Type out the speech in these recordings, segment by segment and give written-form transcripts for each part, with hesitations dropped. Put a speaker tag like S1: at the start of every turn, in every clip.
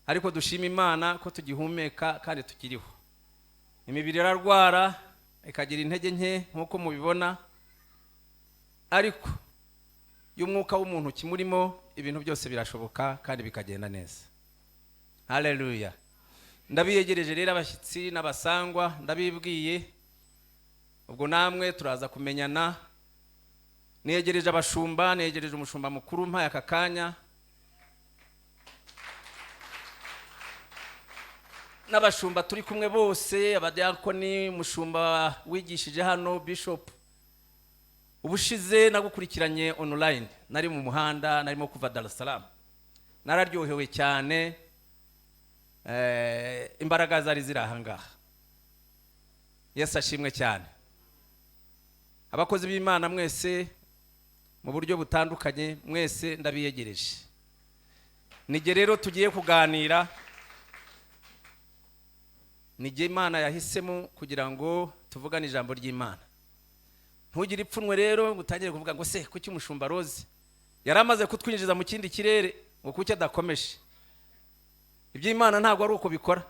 S1: Ariko dushima Imana ko tugihumeka kandi tukiriho. Imibiri irarwara, ikagira intege nke nk'uko mubibona, ariko iyo umwuka w'umuntu ukimurimo, ibintu byose birashoboka kandi bikagenda neza. Haleluya! Ndabiyegereje rero abashyitsi n'abasangwa, ndabibwiye, ubwo namwe turaza kumenyana. Niyegereje abashumba, niyegereje umushumba mukuru mpaye aka kanya, n'abashumba turi kumwe bose, abadiyakoni, umushumba wigishije hano, bishop. Ubushize nagukurikiranye online, nari mu muhanda, narimo kuva Dar es Salaam, nararyohewe cyane. Imbaraga zari ziri aha ngaha. Yesu ashimwe cyane. Abakozi b'Imana mwese mu buryo butandukanye, mwese ndabiyegereje. Nijye rero tugiye kuganira, nijye Imana yahisemo kugira ngo tuvugane ijambo ry'Imana. Ntugire ipfunwe rero ngo utangire kuvuga ngo: "Se kuki umushumba Rose yari amaze kutwinjiza mu kindi kirere, ngo kuki adakomeje?" Iby'Imana ntabwo ari uko bikora.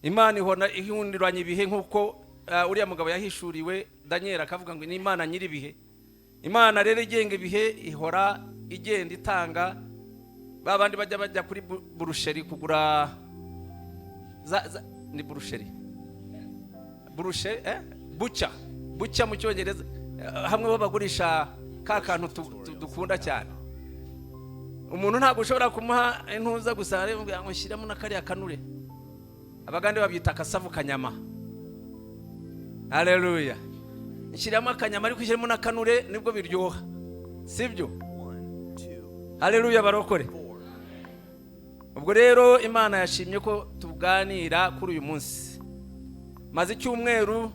S1: Imana ihora ihinduranya ibihe, nk'uko uriya mugabo yahishuriwe Daniel akavuga ngo ni Imana nyir'ibihe. Imana rero igenga ibihe, ihora igenda itanga. Ba bandi bajya kuri boucherie kugura ni boucherie, boucher, butcher, butcher mu Cyongereza, hamwe bo bagurisha ka kantu dukunda cyane. Umuntu ntabwo ushobora kumuha intuza gusa, aramubwira ngo shyiramo na kariya kanure. Abagande babyita akasavu kanyama. Haleluya! Nshyiramo akanyama, ariko ushyiremo n'akanure, nibwo biryoha, sibyo? Haleluya! Barokore, ubwo rero Imana yashimye ko tuganira kuri uyu munsi. Maze icyumweru,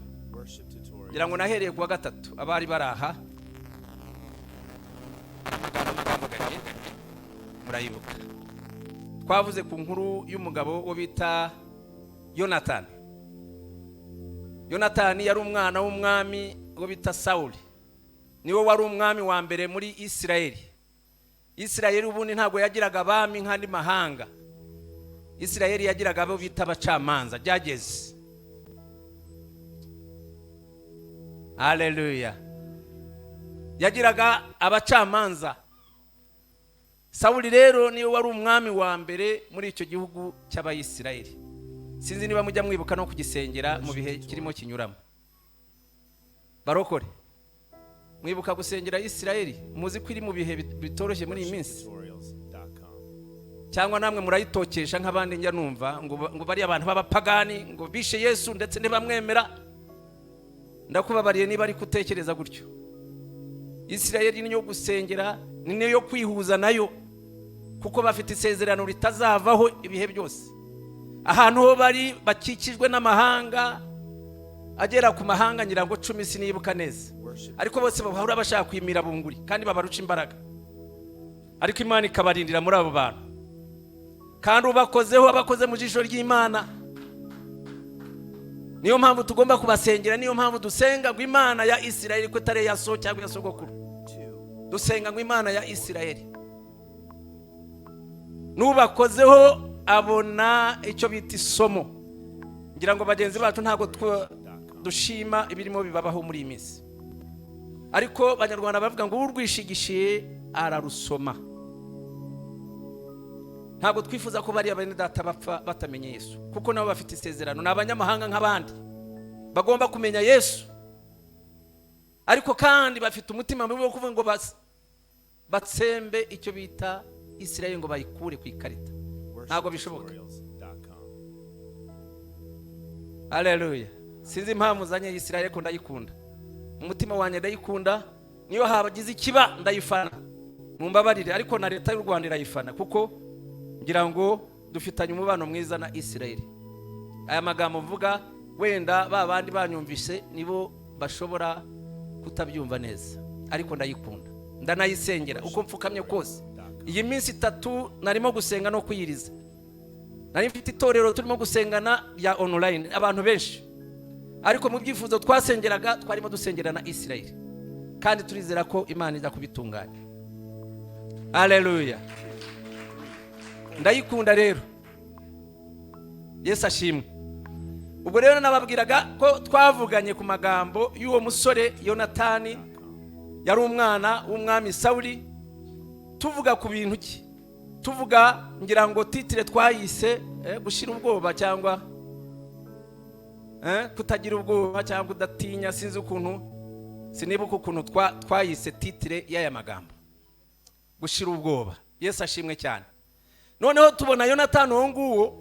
S1: ngira ngo nahereye ku wa gatatu, abari bari aha, amagambo twavuganye murayibuka. Twavuze ku nkuru y'umugabo wo bita Yonatani. Yonatani yari umwana w'umwami wo bita Sawuli, niwe wari umwami wa mbere muri Isirayeli. Isirayeli ubundi ntabwo yagiraga abami nk'andi mahanga. Isirayeli yagiraga abo bita abacamanza, byageze. Haleluya! Yagiraga abacamanza. Sawuli rero niwe wari umwami wa mbere muri icyo gihugu cy'Abayisirayeli. Sinzi niba mujya mwibuka no kugisengera mu bihe kirimo kinyuramo. Barokore, mwibuka gusengera Isirayeli? Muzi ko iri mu bihe bitoroshye muri iyi minsi?
S2: Tutorials.com.
S1: Cyangwa namwe murayitokesha nk'abandi njya numva ngo bariya abantu b'abapagani, ngo bishe Yesu ndetse ntibamwemera? Ndakubabariye niba ariko utekereza gutyo. Isirayeli niyo gusengera, ni niyo kwihuza nayo, kuko bafite isezerano ritazavaho ibihe byose. Ahantu ho bari bakikijwe n'amahanga agera ku mahanga ngira ngo 10, sinibuka neza, ariko bose bahora bashaka kwimira bunguri kandi babaruca imbaraga, ariko Imana ikabarindira muri abo bantu. Kandi ubakozeho abakoze mu jisho ry'Imana. Niyo mpamvu tugomba kubasengera, niyo mpamvu dusenga ngo Imana ya Isirayeli, ko itari iya so cyangwa iya sogokuru. Dusenga ngo Imana ya Isirayeli. N'ubakozeho abona icyo bita isomo. Ngira ngo bagenzi bacu ntabwo dushima ibirimo bibabaho muri iyi minsi, ariko Abanyarwanda bavuga ngo urwishigishiye ararusoma. Ntabwo twifuza ko bariya bene data bapfa batamenye Yesu, kuko nabo bafite isezerano, ni abanyamahanga nk'abandi, bagomba kumenya Yesu. Ariko kandi bafite umutima mubi wo kuvuga ngo batsembe icyo bita Isirayeli, ngo bayikure ku ikarita. Ntabwo bishoboka.
S2: WorshipTutorials.com.
S1: Haleluya! Sinzi impamvu zanye Isirayeli, ariko ndayikunda mu mutima wanjye, ndayikunda. Niyo habagize ikiba ndayifana, mumbabarire, ariko na leta y'u Rwanda irayifana, kuko ngira ngo dufitanye umubano mwiza na Isirayeli. Aya magambo mvuga, wenda ba bandi banyumvise nibo bashobora kutabyumva neza, ariko ndayikunda, ndanayisengera uko mfukamye kose. Iyi minsi 3 narimo gusenga no kwiyiriza. Nari mfite itorero turimo gusengana rya online, abantu benshi, ariko mu byifuzo twasengeraga twarimo dusengera na Isirayeli, kandi turizera ko Imana iza kubitunganya. Haleluya! Ndayikunda rero. Yesu ashimwe. Ubwo rero nababwiraga ko twavuganye ku magambo y'uwo musore Yonatani, yari umwana w'umwami Sawuli. Tuvuga ku bintu ki? Tuvuga, ngira ngo titre twayise gushyira ubwoba cyangwa kutagira ubwoba cyangwa kudatinya. Sinzi ukuntu, sinibuka ukuntu twayise titre y'aya magambo, gushyira ubwoba. Yesu ashimwe cyane. Noneho tubona Yonatani uwo nguwo.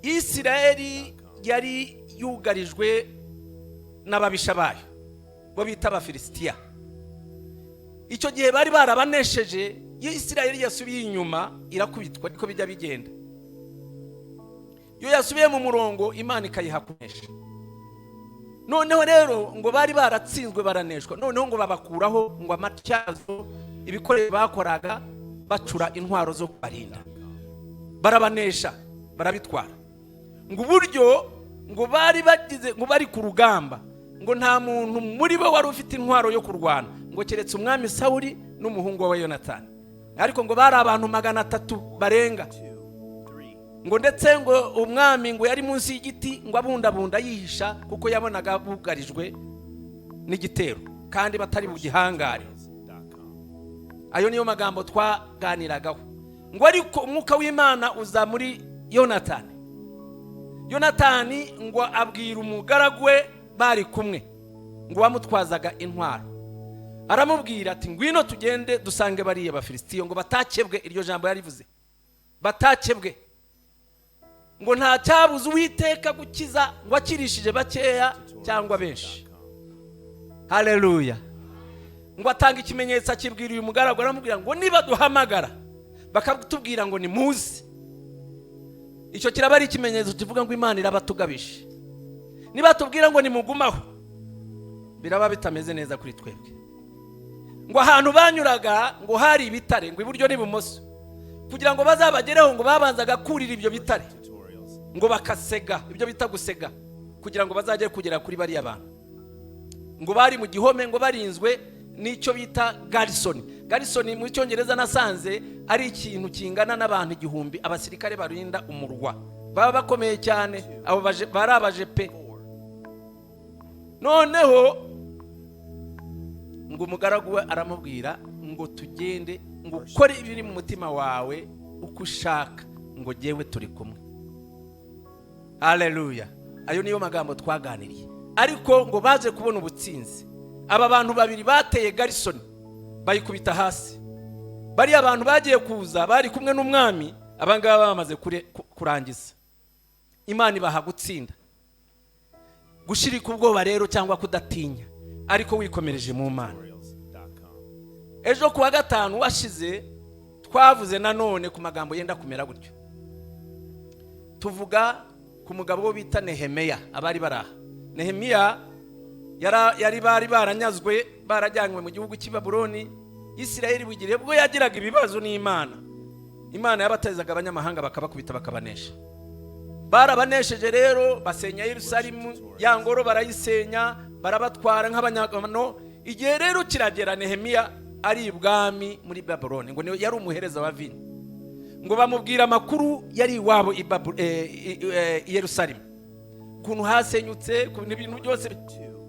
S1: Isirayeli yari yugarijwe n'ababisha bayo bo bita Abafilisitiya. Icyo gihe bari barabanesheje. Iyo Isirayeli yasubiye inyuma irakubitwa, niko bijya bigenda. Iyo yasubiye mu murongo, Imana ikayiha kunesha. Noneho rero ngo bari baratsinzwe, baraneshwa. Noneho ngo babakuraho ngo amatyazo, ibikoresho bakoraga bacura intwaro zo kubarinda. Barabanesha, barabitwara. Ngo uburyo ngo bari bagize, ngo bari ku rugamba, ngo nta muntu muri bo wari ufite intwaro yo kurwana, ngo keretse umwami Sawuli n'umuhungu we Yonatani. Ariko ngo bari abantu 300 barenga. Ngo ndetse ngo umwami ngo yari munsi y'igiti, ngo abundabunda yihisha, kuko yabonaga bugarijwe n'igitero kandi batari bugihangare. Ayo niyo magambo twaganiragaho. Ngo ariko umwuka w'Imana uza muri Yonatani. Yonatani ngo abwira umugaragu we bari kumwe, ngo wamutwazaga intwaro, aramubwira ati: "Ngwino tugende dusange bariya Bafilisitiyo ngo batakebwe." Iryo jambo yarivuze, batakebwe. Ngo nta cyabuze Uwiteka gukiza, ngo akirishije bakeya cyangwa benshi. Haleluya. Ngo atanga ikimenyetso, akibwira uyu mugaragu, aramubwira ngo: "Niba duhamagara bakatubwira ngo nimuze, icyo kiraba ari ikimenyetso kivuga ngo Imana irabatugabije. Niba tubwira ngo nimugumaho, biraba bitameze neza kuri twebwe." Ngo ahantu banyuraga ngo hari ibitare, ngo iburyo n'ibumoso. Kugira ngo bazabagereho, ngo babanzaga kurira ibyo bitare, ngo bakasega, ibyo bita gusega, kugira ngo bazajye kugera kuri bariya bantu. Ngo bari mu gihome, ngo barinzwe n'icyo bita garrison. Garrison mu Cyongereza nasanze ari ikintu kingana n'abantu 1000, abasirikare barinda umurwa, baba bakomeye cyane. Abo bari abajepe. Noneho ngo umugaragu we aramubwira ngo: "Tugende, ngo ukore ibiri mu mutima wawe uko ushaka, ngo jyewe turi kumwe." Haleluya. Ayo niyo magambo twaganiriye. Ariko ngo baje kubona ubutsinzi. Aba bantu babiri bateye garrison, bayikubita hasi. Bariya bantu bagiye kuza bari kumwe n'umwami, abangaba bamaze kurangiza. Imana ibaha gutsinda. Gushirika ubwoba rero cyangwa kudatinya, ariko wikomereje mu Mana. Ejo kuwa gatanu washize twavuze nanone ku magambo yenda kumera gutyo. Tuvuga ku mugabo wo bita Nehemiya. Abari bari aha, Nehemiya yari bari baranyazwe, barajyanywe mu gihugu cy'i Babuloni. Isirayeli bugire bwo yagiraga ibibazo n'Imana, Imana yabatezaga abanyamahanga bakabakubita, bakabanesha. Barabanesheje rero, basenya Yerusalemu, ya ngoro barayisenya, barabatwara nk'abanyagano. Igihe rero kiragera, Nehemiya ari ibwami muri Babuloni, ngo yari umuhereza wa vino. Ngo bamubwira amakuru yari iwabo i Yerusalemu, ukuntu hasenyutse, ukuntu ibintu byose.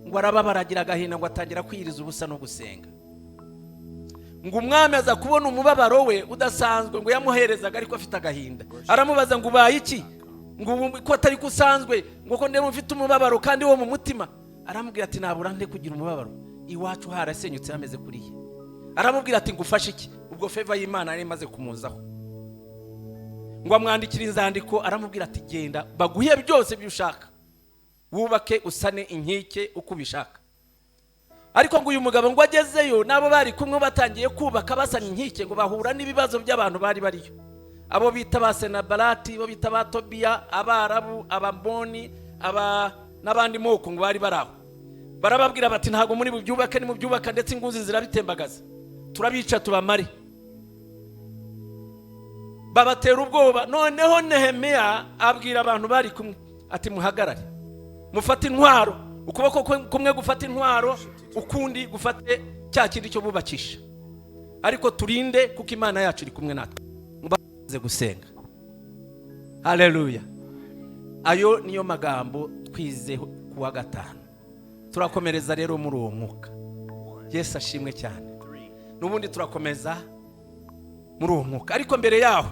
S1: Ngo arababara, agira agahinda, ngo atangira kwiyiriza ubusa no gusenga. Ngo umwami aza kubona umubabaro we udasanzwe. Ngo yamuherezaga ariko afite agahinda. Aramubaza ngo: "Ubaye iki? Ngo ubu ko atari ko usanzwe, ngo ko ndeba ufite umubabaro kandi wo mu mutima?" Aramubwira ati: "Nabura nte kugira umubabaro iwacu harasenyutse hameze kuriya?" Aramubwira ati: "Ngufashe iki?" Ubwo favor y'Imana yari imaze kumuzaho. Ngo amwandikire inzandiko, aramubwira ati: "Genda baguhe byose ibyo ushaka, wubake usane inkike uko ubishaka." Ariko ngo uyu mugabo ngo agezeyo n'abo bari kumwe batangiye kubaka basana inkike, ngo bahura n'ibibazo by'abantu bari bariyo, abo bita ba Senabarati, bo bita ba Tobiya, Abarabu, Abamboni, aba n'abandi moko ngo bari bari aho. Barababwira bati: "Ntabwo muri bubyubake. Nimubyubaka ndetse inguzi zirabitembagaza, turabica tubamare." Babatera ubwoba. Noneho Nehemiya abwira abantu bari kumwe ati: "Muhagarare, mufate intwaro, ukuboko kumwe gufata intwaro, ukundi gufate cya kindi cyo bubakisha, ariko turinde kuko Imana yacu iri kumwe natwe." Baze gusenga. Haleluya! Ayo niyo magambo twize ku wa gatanu. Turakomereza rero muri uwo mwuka. Yesu ashimwe cyane. N'ubundi turakomeza muri uwo mwuka, ariko mbere yaho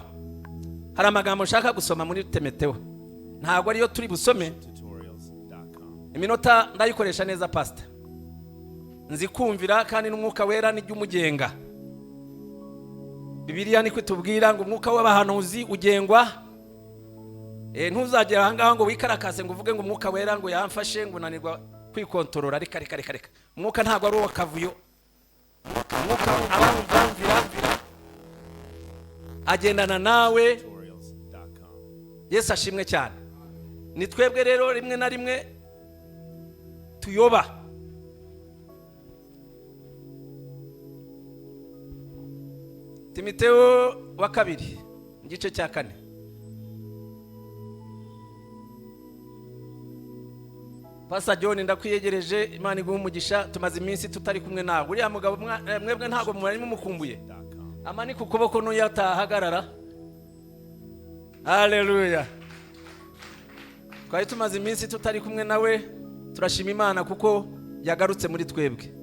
S1: hari amagambo nshaka gusoma muri Timoteyo. Ntabwo ariyo turi busome.
S2: Tutorials.com.
S1: Iminota ndayikoresha neza, pasita. Nzi kumvira kandi n'Umwuka Wera nijya umugenga. Bibiliya niko itubwira ngo umwuka w'abahanuzi ugengwa. Ntuzagera ahangaha ngo wikarakase, ngo uvuge ngo Umwuka Wera ngo yamfashe, ngo unanirwa kwikontorora. Reka, reka, reka, reka! Umwuka ntabwo ari uw'akavuyo. Umwuka abamvira agendana nawe.
S2: Tutorials.com.
S1: Yesu ashimwe cyane. Ni twebwe rero rimwe na rimwe tuyoba. Timoteo wa kabiri, igice cya 4. Pastor John, ndakwiyegereje. Imana iguhe umugisha. Tumaze iminsi tutari kumwe nawe. Uriya mugabo mwebwe ntabwo mwari mumukumbuye?
S2: .com.
S1: Amanika ukuboko n'uyo atahagarara. Haleluya! Twari tumaze iminsi tutari kumwe nawe. Turashima Imana kuko yagarutse muri twebwe.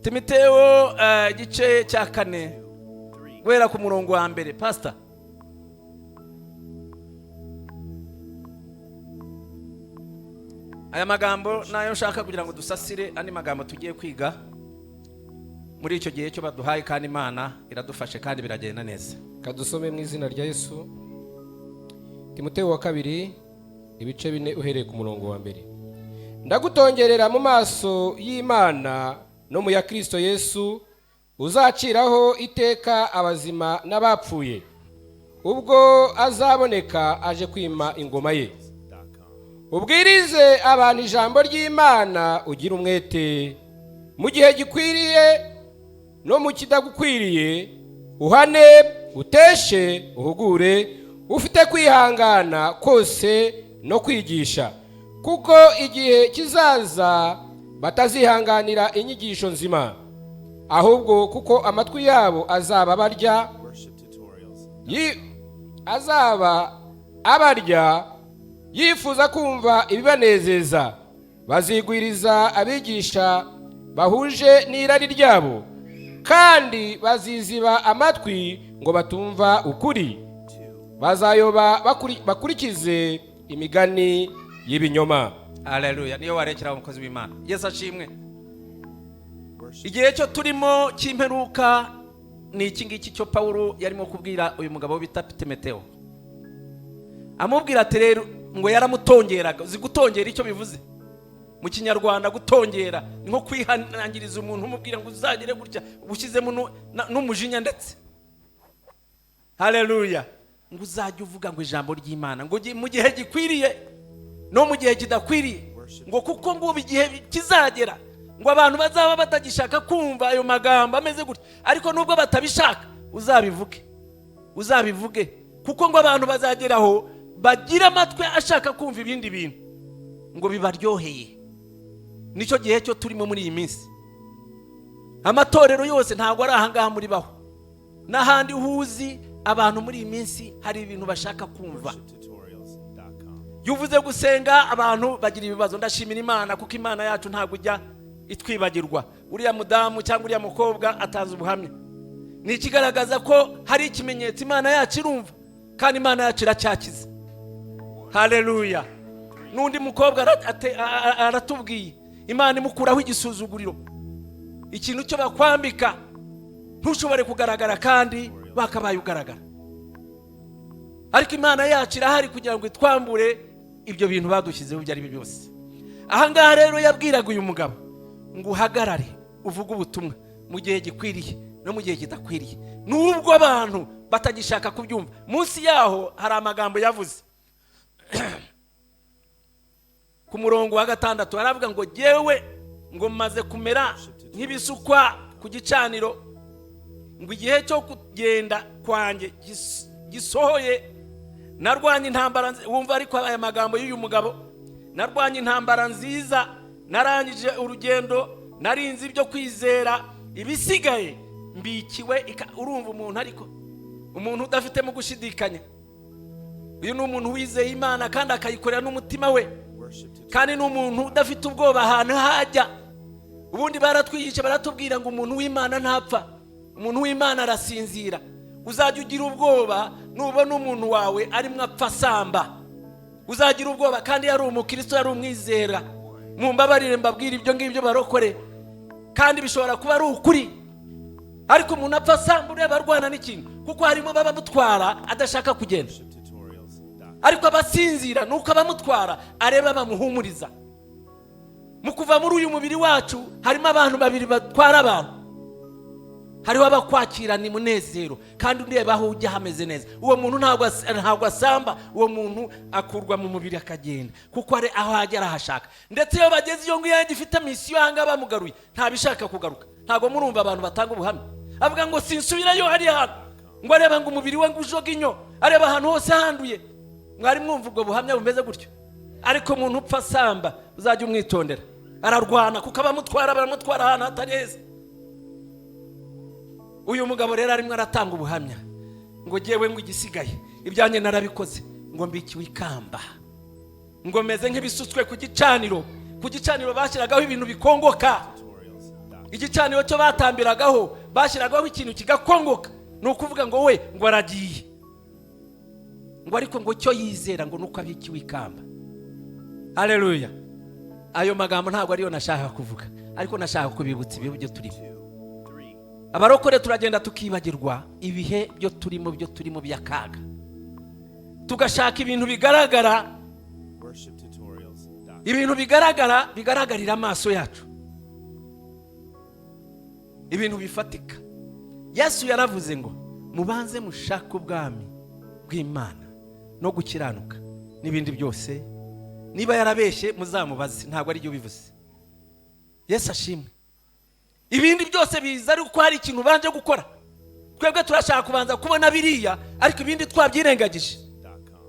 S1: Timoteo igice cya 4, guhera ku murongo wa 1, pastor. Aya magambo nayo nshaka kugira ngo dusasire andi magambo tugiye kwiga muri icyo gihe cyo baduhaye, kandi Imana iradufashe kandi biragenda neza.
S3: Kadusome mu izina rya Yesu. Timoteyo wa kabiri, ibice 4, uhereye ku murongo wa 1. Ndagutongerera mu maso y'Imana no mu ya Kristo Yesu uzaciraho iteka abazima n'abapfuye, ubwo azaboneka aje kwima ingoma ye. Ubwirize abantu ijambo ry'Imana, ugira umwete mu gihe gikwiriye no mu kidagukwiriye, uhane, uteshe, uhugure, ufite kwihangana kose no kwigisha, kuko igihe kizaza batazihanganira inyigisho nzima, ahubwo kuko amatwi yabo azaba barya
S2: Worship tutorials.
S3: Azaba abarya yifuza kumva ibibanezeza. Bazigwiriza abigisha bahuje n'irari ryabo, kandi baziziba amatwi ngo batumva ukuri. Bazayoba bakurikize imigani y'ibinyoma.
S1: Haleluya! Niyo warekera, umukozi w'Imana. Yesu ashimwe. Igihe cyo turimo cy'imperuka ni iki ngiki cyo Pawulo yarimo kubwira uyu mugabo bita Timoteyo, amubwira ati rero ngo yaramutongeraga. Uzi gutongera icyo bivuze mu Kinyarwanda? Gutongera ni nko kwihanangiriza umuntu, umubwira ngo uzagere gutya, ushyizemo n'umujinya ndetse. Haleluya! Ngo uzajye uvuga ngo ijambo ry'Imana ngo mu gihe gikwiriye no mu gihe kidakwiriye, ngo kuko ngo ubu igihe kizagera ngo abantu bazaba batagishaka kumva ayo magambo ameze gutya, ariko nubwo batabishaka uzabivuge, uzabivuge, kuko ngo abantu bazageraho bagira amatwi ashaka kumva ibindi bintu ngo bibaryoheye. Nicyo gihe cyo turimo muri iyi minsi. Amatorero yose, ntabwo ari ahangaha muri baho, n'ahandi huzi abantu muri iyi minsi hari ibintu bashaka kumva.
S2: Worshiptutorials.com.
S1: Iyo uvuze gusenga, abantu bagira ibibazo. Ndashimira Imana kuko Imana yacu ntabwo ijya itwibagirwa. Uriya mudamu cyangwa uriya mukobwa atanze ubuhamya, ni ikigaragaza ko hari ikimenyetso. Imana yacu irumva kandi Imana yacu iracyakiza. Haleluya! N'undi mukobwa aratubwiye, Imana imukuraho igisuzuguriro, ikintu cyo bakwambika ntushobore kugaragara kandi wakabaye ugaragara, ariko Imana yacu irahari kugira ngo itwambure ibyo bintu badushyizeho ibyo ari byo byose. Ahangaha rero yabwiraga uyu mugabo ngo uhagarare uvuge ubutumwa mu gihe gikwiriye no mu gihe kidakwiriye, nubwo abantu batagishaka kubyumva. Munsi yaho hari amagambo yavuze ku murongo wa 6, aravuga ngo jyewe ngo maze kumera nk'ibisukwa ku gicaniro, ngo igihe cyo kugenda kwanjye gisohoye. Narwanye intambara wumva ariko aya magambo y'uyu mugabo: narwanye intambara nziza, narangije urugendo, narinze ibyo kwizera, ibisigaye mbikiwe. Urumva umuntu, ariko umuntu udafitemo gushidikanya. Uyu ni umuntu wizeye Imana kandi akayikorera n'umutima we.
S2: Worship tutorials.
S1: Kandi ni umuntu udafite ubwoba ahantu hajya. Ubundi baratwigisha, baratubwira ngo umuntu w'Imana ntapfa, umuntu w'Imana arasinzira. Uzajya ugira ubwoba nubona umuntu wawe arimo apfa asamba, uzagira ubwoba kandi yari umukristo, yari umwizera. Mumbabarire mbabwire ibyo ngibyo, barokore, kandi bishobora kuba ari ukuri, ariko umuntu apfa asamba ureba arwana n'ikintu, kuko harimo bamutwara adashaka kugenda.
S2: WorshipTutorials.com.
S1: Ariko abasinzira ni uko abamutwara areba bamuhumuriza. Mu kuva muri uyu mubiri wacu harimo abantu babiri batwara abantu. Hariho abakwakirana umunezero kandi ureba aho ujya hameze neza. Uwo muntu ntabwo asamba. Uwo muntu akurwa mu mubiri akagenda kuko ari aho ajya arahashaka. Ndetse iyo bageze iyo ngiyo agifite mission aha ngaha bamugaruye, ntabishaka kugaruka. Ntabwo murumva abantu batanga ubuhamya avuga ngo sinsubirayo hariya hantu, ngo areba ngo umubiri we ngo ujoge inyo, areba ahantu hose handuye. Mwari mwumva ubwo buhamya bumeze gutyo? Ariko umuntu upfa asamba uzajya umwitondera, ararwana kuko abamutwara baramutwara ahantu hatari heza. Uyu mugabo rero arimo aratanga ubuhamya ngo ngewe ngo igisigaye ibyanjye narabikoze, ngo mbikiwe ikamba, ngo meze nk'ibisutswe ku gicaniro. Ku gicaniro bashyiragaho ibintu bikongoka.
S2: Tutorials.com.
S1: Igicaniro cyo batambiragaho bashyiragaho ikintu kigakongoka. Ni ukuvuga ngo we ngo aragiye, ngo ariko ngo cyo yizera ngo nuko abikiwe ikamba. Haleluya! Ayo magambo ntabwo ariyo nashaka kuvuga, ariko nashaka kubibutsa ibihe byo turimo.
S2: 2, 3,
S1: Abarokore turagenda tukibagirwa ibihe byo turimo by'akaga, tugashaka ibintu bigaragara.
S2: WorshipTutorials.com.
S1: Ibintu bigaragara, bigaragarira amaso yacu, ibintu bifatika. Yesu yaravuze ngo mubanze mushake ubwami bw'Imana no gukiranuka, n'ibindi byose. Niba yarabeshye muzamubaze, ntabwo ari byo bivuze. Yesu ashimwe! Ibindi byose biza ari uko hari ikintu ubanje gukora. Twebwe turashaka kubanza kubona biriya, ariko ibindi twabyirengagije.
S2: .com.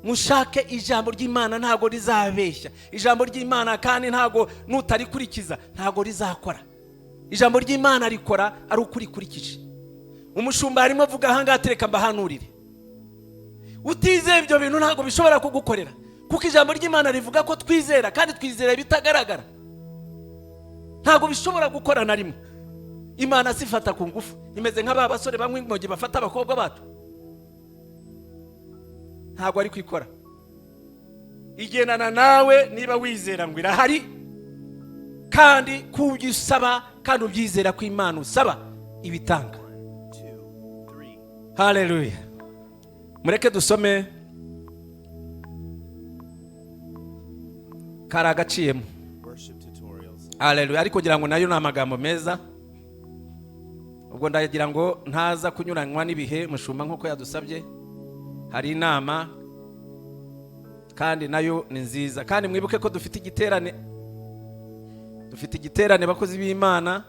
S1: Mushake ijambo ry'Imana, ntabwo rizabeshya ijambo ry'Imana, kandi ntabwo nutarikurikiza ntabwo rizakora. Ijambo ry'Imana rikora ari uko urikurikije. Umushumba arimo avuga ahangaha, tereka mbahanurire. Utizeye ibyo bintu ntabwo bishobora kugukorera, kuko ijambo ry'Imana rivuga ko twizera kandi twizera ibitagaragara. Ntabwo bishobora gukora na rimwe. Imana sifata ku ngufu, imeze nk'aba basore bamwe inmogi bafata abakobwa bacu. Ntabwo ari kwikora, igendana nawe niba wizera ngo irahari, kandi ko ibyo usaba kandi ubyizera ko Imana usaba ibitanga.
S2: 1, 2, 3.
S1: Haleluya! Mureke dusome, kari agaciyemo.
S2: Worship Tutorials.
S1: Haleluya! Ariko kugira ngo nayo ni amagambo meza, ubwo ndagira ngo ntaza kunyuranywa n'ibihe. Mushumba nk'uko yadusabye, hari inama kandi nayo ni nziza. Kandi mwibuke ko dufite igiterane, dufite igiterane, bakozi b'Imana.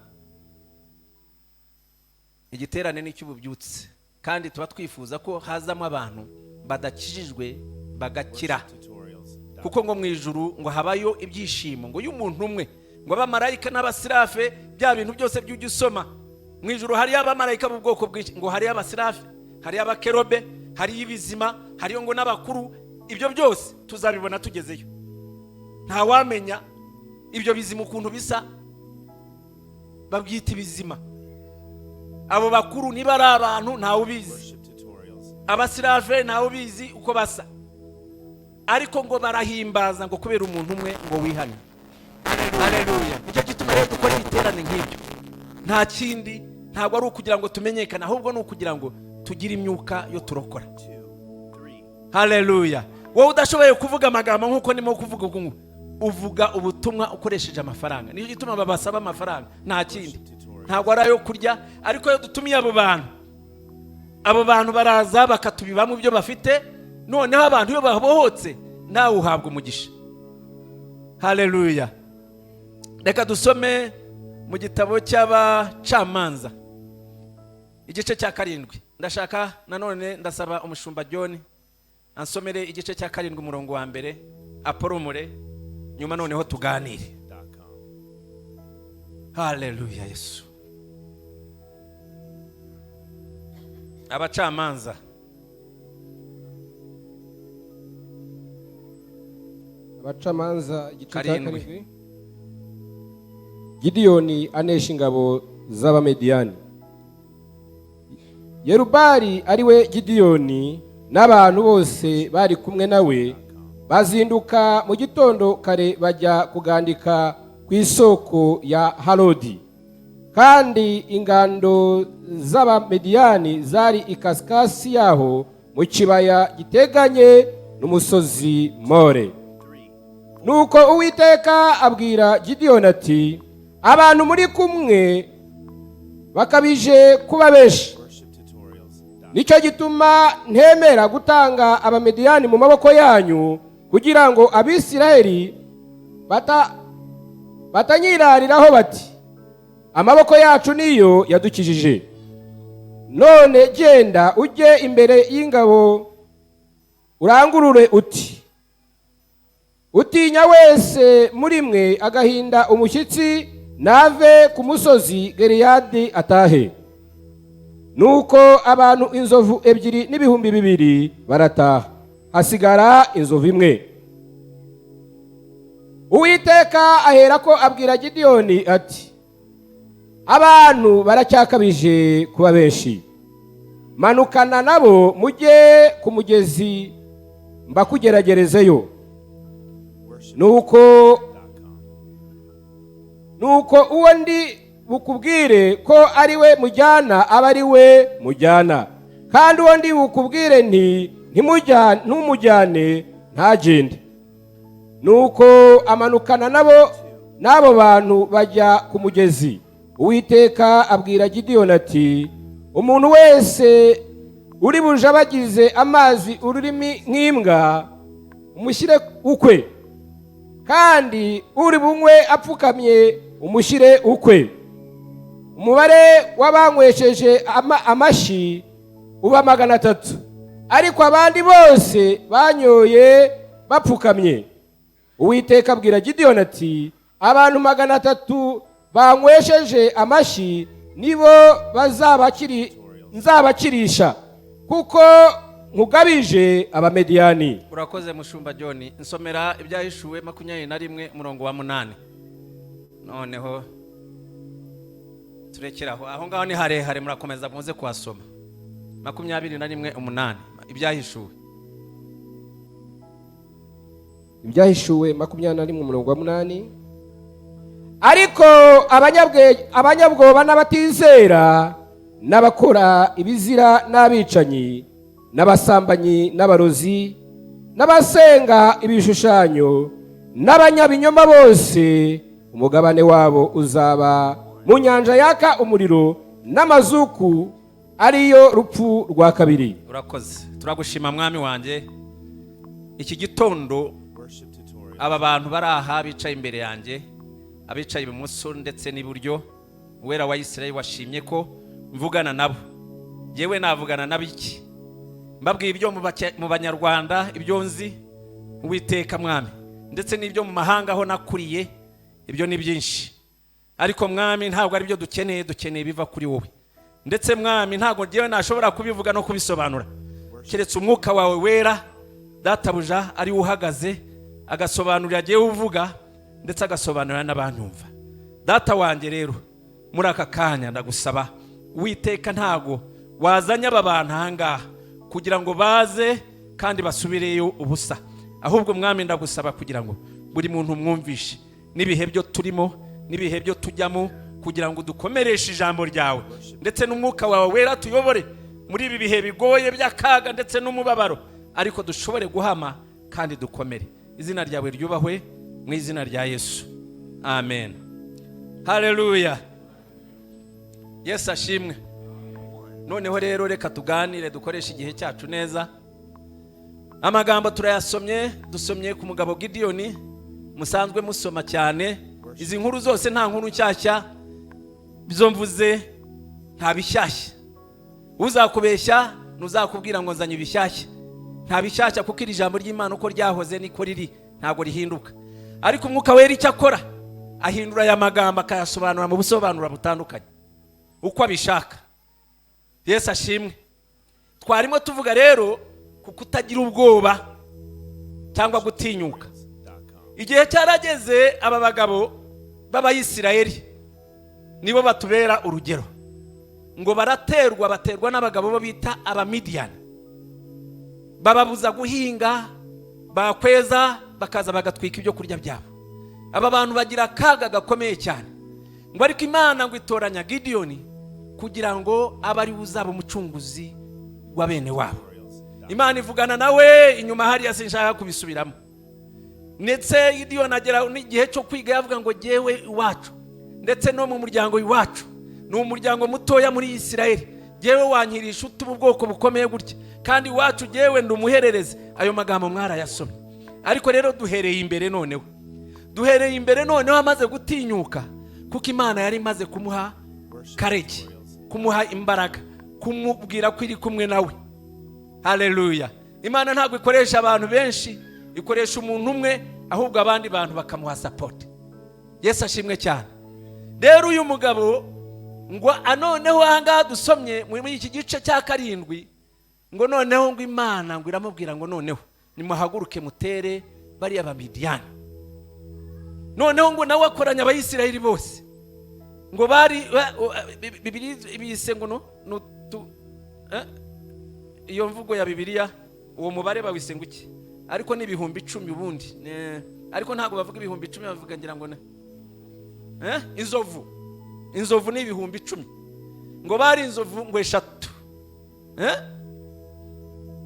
S1: Igiterane ni icy'ububyutse, kandi tuba twifuza ko hazamo abantu badakijijwe bagakira.
S2: Worship Tutorials.
S1: Kuko ngo mu ijuru ngo habayo ibyishimo ngo y'umuntu umwe, ngo abamarayika n'abasirafe, bya bintu byose by'ujya usoma mu ijuru, hariyo abamarayika b'ubwoko bwinshi, ngo hariyo abasirafe, hariyo abakerobe, hariyo ibizima, hariyo ngo n'abakuru. Ibyo byose tuzabibona tugezeyo. Ntawamenya ibyo bizima ukuntu bisa, babyita ibizima. Abo bakuru niba ari abantu ntawe ubizi.
S2: Worship Tutorials.
S1: Abasirafe ntawe ubizi uko basa, ariko ngo barahimbaza ngo kubera umuntu umwe ngo wihane. Haleluya! Nicyo gituma rero dukora ibiterane nk'ibyo. Nta kindi, ntabwo ari ukugira ngo tumenyekane, ahubwo ni ukugira ngo tugire imyuka yo turokora.
S2: 2, 3.
S1: Haleluya! Wowe udashoboye kuvuga amagambo nk'uko ndimo kuvuga ubu ngubu, uvuga ubutumwa ukoresheje amafaranga. Nicyo gituma babasaba amafaranga, nta kindi, ntabwo ari ayo kurya. Ariko iyo dutumiye abo bantu, abo bantu baraza bakatubibamo ibyo bafite. Noneho abantu iyo babohotse, nawe uhabwa umugisha. Haleluya! Reka dusome mu gitabo cy'Abacamanza igice cya 7. Ndashaka nanone ndasaba umushumba John ansomere igice cya 7 umurongo wa mbere, aporomore, nyuma noneho tuganire.
S2: .com.
S1: Haleluya! Yesu! Abacamanza.
S3: Abacamanza igice cya
S1: Karindwi.
S3: 7. Gidiyoni anesha ingabo z'Abamediyani. Yerubali, ari we Gidiyoni, n'abantu bose bari kumwe nawe bazinduka mu gitondo kare, bajya kugandika ku isoko ya Harodi. Kandi ingando z'Abamediyani zari ikasikasi yaho mu kibaya giteganye n'umusozi More. Nuko Uwiteka abwira Gidiyoni ati: "Abantu muri kumwe bakabije kuba benshi.
S2: Worshiptutorials.com.
S3: Nicyo gituma ntemera gutanga Abamediyani mu maboko yanyu, kugira ngo Abisirayeli batanyirariraho bati: 'Amaboko yacu niyo yadukijije.' None genda ujye imbere y'ingabo, urangurure uti: 'Utinya wese muri mwe agahinda umushyitsi nave ku musozi Geriyadi atahe.'" Nuko abantu 2,000 barataha, hasigara inzovu imwe. Uwiteka aherako abwira Gidiyoni ati: "Abantu baracyakabije kuba benshi. Manukana nabo mujye ku mugezi, mbakugeragerezeyo." Nuko uwo ndi bukubwire ko ari we mujyana aba ari we mujyana, kandi uwo ndi bukubwire nti: 'Ntumujyane,' ntagende." Nuko amanukana nabo n'abo bantu, bajya ku mugezi. Uwiteka abwira Gidiyoni ati: "Umuntu wese uri bujabagize amazi ururimi nk'imbwa umushyire ukwe, kandi uri bunywe apfukamye umushyire ukwe." Umubare w'abanywesheje amashyi uba 300, ariko abandi bose banyoye bapfukamye. Uwiteka abwira Gidiyoni ati: "Abantu 300 banywesheje amashyi nibo nzabakirisha, kuko nkugabije Abamediyani."
S1: Urakoze, mushumba John. Nsomera Ibyahishuwe 21 umurongo wa 8. Noneho turekeraho aho ngaho, ni harehare, murakomeza muze kuhasoma. 21:8, Ibyahishuwe.
S3: Ibyahishuwe 21 umurongo wa 8: "Ariko abanyabwoba n'abatizera n'abakora ibizira n'abicanyi n'abasambanyi n'abarozi n'abasenga ibishushanyo n'abanyabinyoma bose, umugabane wabo uzaba mu nyanja yaka umuriro n'amazuku, ariyo rupfu rwa kabiri."
S1: Urakoze, turagushima mwami wanjye. Iki gitondo
S2: Worship tutorial.
S1: aba bantu bari aha bicaye imbere yanjye, abicaye ibumoso ndetse n'iburyo, Uwera wa Isirayeli washimye ko mvugana nabo. Yewe, navugana nabo iki? Mbabwiye ibyo mu Banyarwanda, ibyo nzi, Uwiteka mwami, ndetse n'ibyo mu mahanga aho nakuriye, ibyo ni byinshi. Ariko mwami, ntabwo ari byo dukeneye, dukeneye ibiva kuri wowe. Ndetse mwami, ntabwo ngewe nashobora kubivuga no kubisobanura, keretse Umwuka wawe Wera, databuja, ari we uhagaze agasobanurira agiye uvuga, ndetse agasobanurira n'abantumva. Data wanjye, rero muri aka kanya ndagusaba, Uwiteka, ntago wazanye aba bantu ahangaha kugira ngo baze kandi basubireyo ubusa. Ahubwo mwami, ndagusaba kugira ngo buri muntu mwumvishe n'ibihe byo turimo n'ibihe byo tujyamo, kugira ngo dukomereshe ijambo ryawe, ndetse n'Umwuka wawe Wera tuyobore muri ibi bihe bigoye by'akaga ndetse n'umubabaro, ariko dushobore guhama kandi dukomere. Izina ryawe ryubahwe, mu izina rya Yesu, amen. Haleluya, Yesu ashimwe. Noneho rero reka tuganire, dukoreshe igihe cyacu neza. Amagambo turayasomye, dusomye ku mugabo Gidiyoni musanzwe musoma cyane. Izi nkuru zose nta nkuru nshyashya, izo mvuze nta bishyashya. Uzakubeshya ntuzakubwira ngo nzanye ibishyashya. Nta bishyashya, kuko iri jambo ry'Imana uko ryahoze niko riri, ntabwo rihinduka. Ariko Umwuka Wera icyo akora, ahindura aya magambo akayasobanura mu busobanuro butandukanye uko abishaka. Yesu ashimwe. Twarimo tuvuga rero ku kutagira ubwoba cyangwa gutinyuka.
S2: Tutorials.com.
S1: Igihe cyarageze, aba bagabo b'Abayisirayeli nibo batubera urugero, ngo baraterwa, baterwa n'abagabo bo bita Abamidiyani, bababuza guhinga, bakweza bakaza bagatwika ibyo kurya byabo. Aba bantu bagira akaga gakomeye cyane. Ngo ariko Imana ngo itoranya Gidiyoni kugira ngo abe ari we uzaba umucunguzi wa bene wabo. Imana ivugana nawe inyuma hariya, sinshaka kubisubiramo. Ndetse Gidiyoni agera n'igihe cyo kwiga, yavuga ngo: "Jyewe iwacu ndetse no mu muryango iwacu ni umuryango mutoya muri Isirayeli. Jyewe wankirisha ute ubu bwoko bukomeye gutya? Kandi iwacu jyewe ndi umuhererezi." Ayo magambo mwarayasomye. Ariko rero duhereye imbere noneho, duhereye imbere noneho amaze gutinyuka, kuko Imana yari imaze kumuha courage, kumuha imbaraga, kumubwira ko iri kumwe nawe. Haleluya! Imana ntabwo ikoresha abantu benshi, ikoresha umuntu umwe, ahubwo abandi bantu bakamuha support. Yesu ashimwe cyane. Rero uyu mugabo ngo noneho ahangaha dusomye muri iki gice cya 7, ngo noneho ngo Imana ngo iramubwira ngo: "Noneho nimuhaguruke mutere bariya Bamidiyani." Noneho ngo nawe akoranya Abayisiraheli bose, ngo bari Bibiri bise ngo no nutu iyo mvugo ya Bibiliya, uwo mubare bawise ngo iki? Ariko ni 10,000 ubundi. Ariko ntabwo bavuga 10,000, bavuga ngira ngo inzovu. Inzovu ni 10,000. Ngo bari inzovu ngo 3.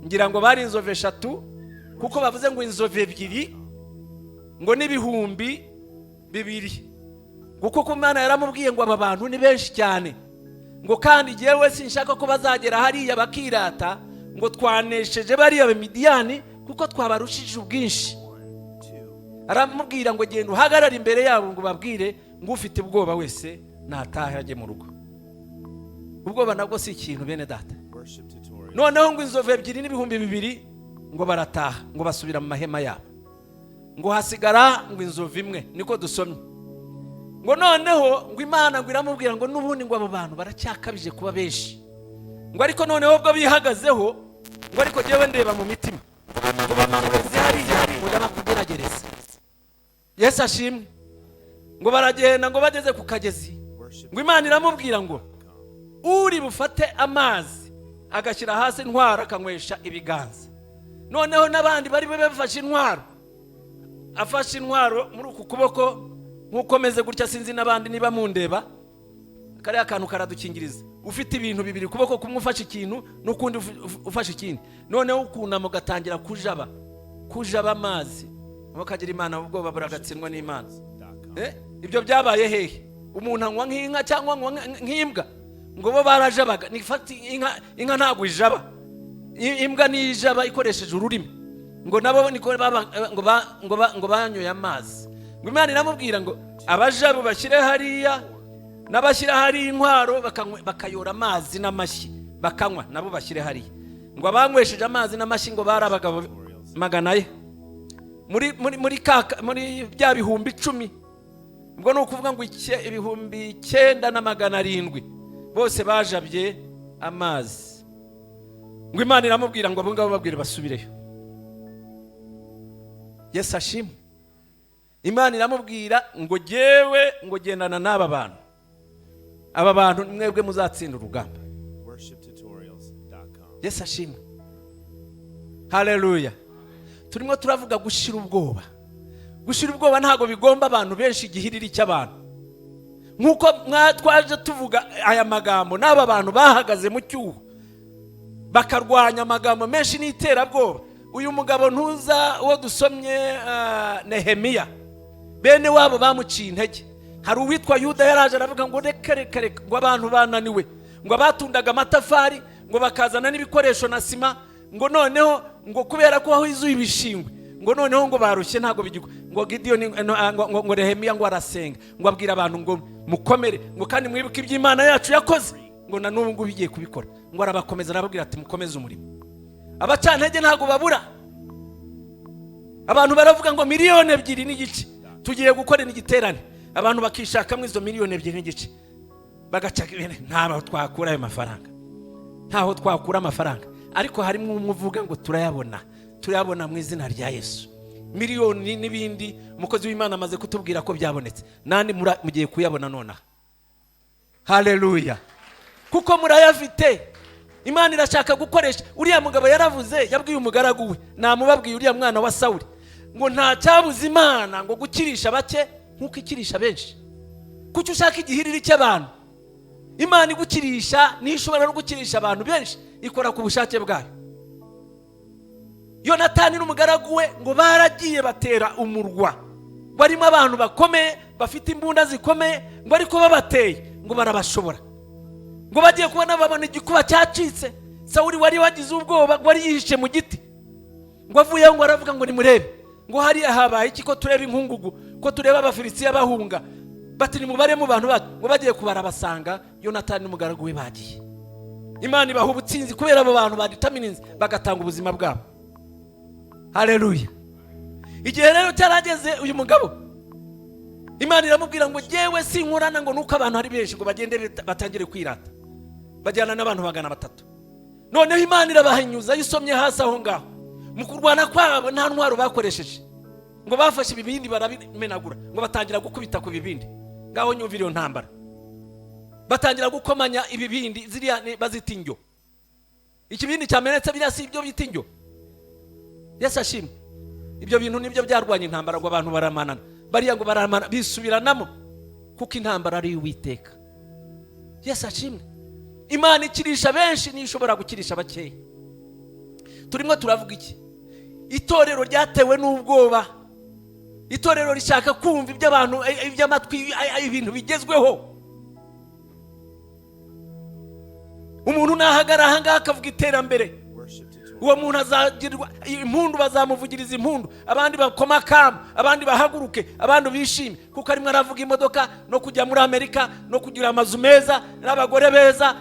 S1: Ngira ngo bari inzovu 3, kuko bavuze ngo inzovu 2 ngo n'2,000, kuko ku Mana yaramubwiye ngo aba bantu ni benshi cyane, ngo kandi jyewe sinshaka ko bazagera hariya bakirata ngo twanesheje bariya Bamidiyani, kuko twabarushije ubwinshi. Aramubwira ngo: "Genda uhagarare imbere yabo, ngo ubabwire ngo ufite ubwoba wese natahe ajye mu rugo." Ubwoba nabwo si ikintu, bene data.
S2: Worship tutorials.
S1: Noneho ngo inzovu 2 n'2,000 ngo barataha, ngo basubira mu mahema yabo, ngo hasigara ngo inzovu 1, niko dusomye. Ngo noneho ngo Imana ngo iramubwira ngo n'ubundi ngo abo bantu baracyakabije kuba benshi, ngo ariko noneho ubwo bihagazeho, ngo ariko jyewe ndeba mu mitima, ngo bamanure hariya, ngo ndabakugeragereza. Yesu ashimwe. Ngo baragenda, ngo bageze ku kagezi,
S2: Worship.
S1: ngo Imana iramubwira ngo uri bufate amazi agashyira hasi intwaro akanywesha ibiganza, noneho n'abandi bari bube bafashe intwaro, afashe intwaro muri uku kuboko nk'uko meze gutya, sinzi n'abandi niba mundeba, kariya kantu karadukingiriza. Ufite ibintu bibiri, ukuboko kumwe ufashe ikintu n'ukundi ufashe ikindi, noneho ukunama ugatangira kujaba, kujaba amazi, ukagira Imana, ubwoba buragatsindwa n'Imana.
S2: .com.
S1: Ibyo byabaye hehe? Umuntu anywa nk'inka cyangwa anywa nk'imbwa? Ngo bo barajabaga. Nifata inka, inka ntabwo ijaba. Imbwa niyo ijaba ikoresheje ururimi. Ngo nabo niko baba, ngo banyoye amazi. Ngo Imana iramubwira ngo abajabu bashyire hariya, n'abashyira hariya intwaro bakayora amazi n'amashyi bakanywa, nabo bashyire hariya. Ngo abanywesheje amazi n'amashyi ngo bari abagabo 400 muri bya 10,000. Ubwo ni ukuvuga ngo 9700 bose bajabye amazi. Ngo Imana iramubwira ngo abo ngabo babwire basubireyo. Yesu ashimwe. Imana iramubwira ngo: "Jyewe ngo gendana n'aba bantu, aba bantu mwebwe muzatsinda urugamba."
S2: Worshiptutorials.com.
S1: Yesu ashimwe, haleluya. Turimo turavuga gushira ubwoba. Gushira ubwoba ntabwo bigomba abantu benshi, igihiriri cy'abantu. Nk'uko twaje tuvuga aya magambo, n'aba bantu bahagaze mu cyuho bakarwanya amagambo menshi n'iterabwoba. Uyu mugabo ntuza uwo dusomye, Nehemiya, bene wabo bamuciye intege. Hari uwitwa Yuda yaraje aravuga ngo: "Reka, reka, reka," ngo abantu bananiwe, ngo abatundaga amatafari, ngo bakazana n'ibikoresho na sima, ngo noneho ngo kubera ko aho ibishingwe, ngo noneho ngo barushye, ntabwo bigikwa. Ngo Gidiyoni no, ngo Nehemiya ngo arasenga, ngo abwira abantu ngo: "Mukomere," ngo "kandi mwibuke iby'Imana yacu yakoze," ngo na n'ubu ngubu igiye kubikora. Ngo arabakomeza, arababwira ati: "Mukomeze umurimo." Abacantege ntabwo babura. Abantu baravuga ngo 2.5 miliyoni tugiye gukorera igiterane, abantu bakishakamo izo 2.5 miliyoni, bagaca ntaho twakura ayo mafaranga, ntaho twakura amafaranga. Ariko harimo umwe uvuga ngo: "Turayabona, turayabona mu izina rya Yesu." Miliyoni n'ibindi, umukozi w'Imana amaze kutubwira ko byabonetse, nandi mugiye kuyabona nonaha. Haleluya! Kuko murayafite. Imana irashaka gukoresha uriya mugabo. Yaravuze, yabwiye umugaragu we, namubabwiye, uriya mwana wa Sawuri, ngo nta cyabuza Imana ngo gukirisha bake nk'uko ikirisha benshi. Kuki ushaka igihiriri cy'abantu? Imana igukirisha niyo ishobora no gukirisha abantu benshi, ikora ku bushake bwayo. Yonatani n'umugaragu we ngo baragiye batera umurwa barimo abantu bakomeye, bafite imbunda zikomeye, ngo ariko babateye ngo barabashobora. Ngo bagiye kubona babona igikuba cyacitse. Sawuri wari wagize ubwoba, ngo wari yihishe mu giti, ngo avuyeho ngo aravuga ngo: "Nimurebe," ngo, "hariya habaye iki, ko tureba inkungugu, ko tureba Abafilisitiya bahunga?" Bati: "Nimubare mu bantu bacu." Ngo bagiye kubara basanga Yonatani n'umugaragu we bagiye. Imana ibaha ubutsinzi kubera abo bantu baditamininze, bagatanga ubuzima bwabo. Haleluya! Igihe rero cyarageze, uyu mugabo Imana iramubwira ngo: "Jyewe sinkorana ngo nuko abantu ari benshi, ngo bagende batangire kwirata." Bajyana n'abantu 300. Noneho Imana irabahinyuza. Iyo usomye hasi aho ngaho, mu kurwana kwabo nta ntwaro bakoresheje, ngo bafashe ibibindi barabimenagura, ngo batangira gukubita ku bibindi. Ngaho nyumvira iyo ntambara! Batangira gukomanya ibibindi, ziriya bazita injyo. Ikibindi cyamenetse, biriya si ibyo bita injyo? Yesu ashimwe! Ibyo bintu nibyo byarwanya intambara. Ngo abantu baramanana bariya, ngo baramana bisubiranamo, kuko intambara ari iy'Uwiteka. Yesu ashimwe! Imana ikirisha benshi niyo ishobora gukirisha bakeya. Turimo turavuga iki? Itorero ryatewe n'ubwoba. Itorero rishaka kumva iby'abantu, iby'amatwi, ibintu bigezweho. Umuntu nahagara ahangaha akavuga iterambere,
S2: Worship tutorials.
S1: uwo muntu azagirwa impundu, bazamuvugiriza impundu, abandi bakoma akamu, abandi bahaguruke, abandi bishime, kuko arimo aravuga imodoka no kujya muri Amerika no kugira amazu meza n'abagore beza.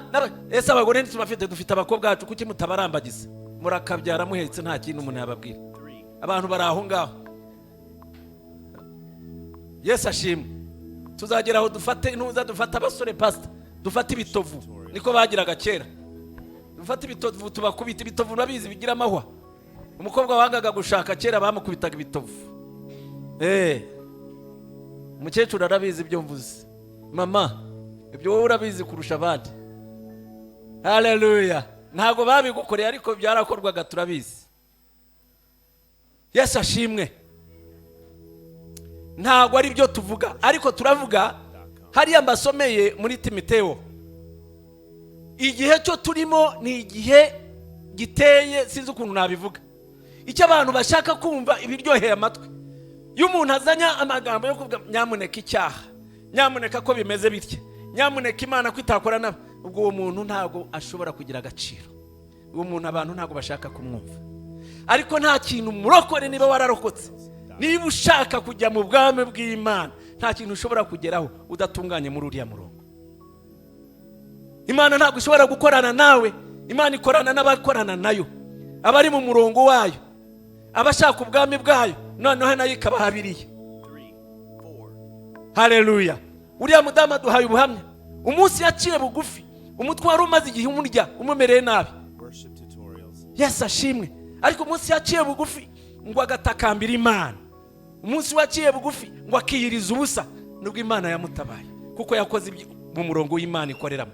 S1: Ese abagore ntitubafite? Dufite abakobwa bacu, kuki mutabarambagiza? Murakabyara muhetse, nta kintu umuntu yababwira.
S2: Three,
S1: Abantu bari aho ngaho. Yesu ashimwe! Tuzagera aho dufate intuza, dufate abasore, pasita, dufate ibitovu, niko bagiraga kera, dufate ibitovu tubakubita ibitovu. Urabizi, bigira amahwa. Umukobwa wangaga gushaka kera bamukubitaga ibitovu. Umukecuru arabizi ibyo mvuze. Mama, ibyo wowe urabizi kurusha abandi. Haleluya! Ntabwo babigukoreye, ariko byarakorwaga, turabizi. Yesu ashimwe! Ntabwo ari byo tuvuga, ariko turavuga hariya mbasomeye muri Timoteo. Igihe cyo turimo ni igihe giteye, sinzi ukuntu nabivuga, icyo abantu bashaka kumva ibiryoheye amatwi. Iyo umuntu azanye amagambo yo kuvuga nyamuneka icyaha, nyamuneka ko bimeze bitya, nyamuneka Imana ko itakora nabi, ubwo uwo muntu ntabwo ashobora kugira agaciro. Uwo muntu abantu ntabwo bashaka kumwumva. Ariko nta kintu murokore, niba wararokotse, niba ushaka kujya mu bwami bw'Imana, nta kintu ushobora kugeraho udatunganye muri uriya murongo. Imana ntabwo ishobora gukorana nawe. Imana ikorana n'abakorana nayo, abari mu murongo wayo, abashaka ubwami bwayo, noneho nayo ikabahabiriye.
S2: Three, four,
S1: Haleluya! Uriya mudamu aduhaye ubuhamya, umunsi yaciye bugufi, umutwe wari umaze igihe umurya, umumereye nabi.
S2: Worship tutorials.
S1: Yesu ashimwe! Ariko umunsi yaciye bugufi ngo agatakambira Imana, umunsi waciye bugufi ngo akiyiriza ubusa, nubwo Imana yamutabaye, kuko yakoze ibyo mu murongo w'Imana ikoreramo.